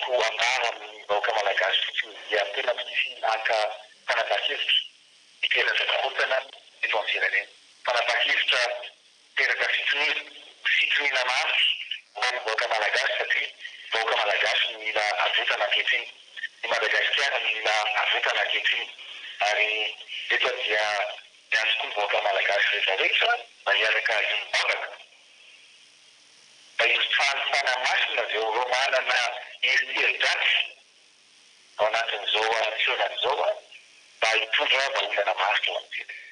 Tiako ambara amin'ny vahoaka malagasy fotsiny dia tena tsy haka fanapaha-kevitra hiteraka korontana eto amin'ny firenena. Fanapaha-kevitra hiteraka fitoniana, fitoniana mafy ho an'ny vahoaka malagasy satria vahoaka malagasy no mila avotana ankehitriny. I Madagasikara no mila avotana ankehitriny ary eto dia miantso koa ny vahoaka malagasy rehetra rehetra mba hiaraka hiombom-bavaka. Mba hirotsahany fanahy masina avy eo ireo manana eritreri-dratsy ao anatin'izao fihaonana izao mba hitondra vahaolana maharitra ho an'ny firenena.